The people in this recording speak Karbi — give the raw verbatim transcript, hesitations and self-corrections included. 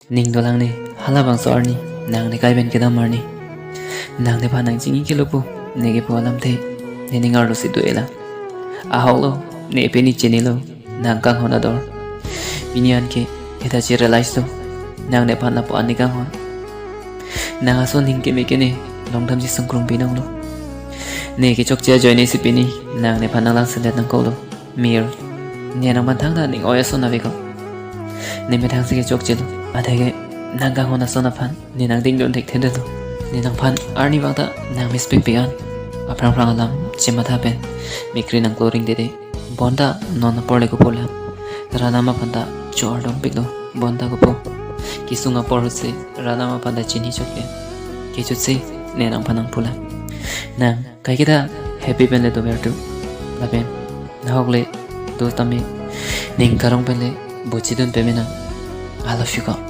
Ning dolang ne, halabangso arni, nang nekai pen kedam arni. Nang nephan nang chini kilo pu, ne kepu alamthe, ne ning arlo si do-e lang. Ahok lo, ne pini chinilo, nang kanghon ador. Pini anke, ita si realize do, nang nephan lapu an ne kanghon. Nang ason ning keme ke ne, longdam si sungkrung pinong lo. Ne kechokche ajoine si pini, nang nephan nang langselet nangkok lo. Mir, ne nangphan thangta ning oi ason ave ko. Ne methang si kechokche lo. Atheke nang kanghon ason aphan ne nang dingdun thekthedet lo. Ne nangphan arnivang ta nang mispikpik an. Aphrang phrang alam chematha pen mikri nang kloring dede. Bonta non apor le kopo lang. Rat alam aphan ta cho-ardom piklo. Bonta kopo. Kesung apor ahut si rat alam aphan ta chini chokle. Kejut si ne nangphan nangpu lang. Nang kaiketa happy pen le dover tu. Lapen nahok le do tame ning karong pen le bochidun peme nang. I love you ko.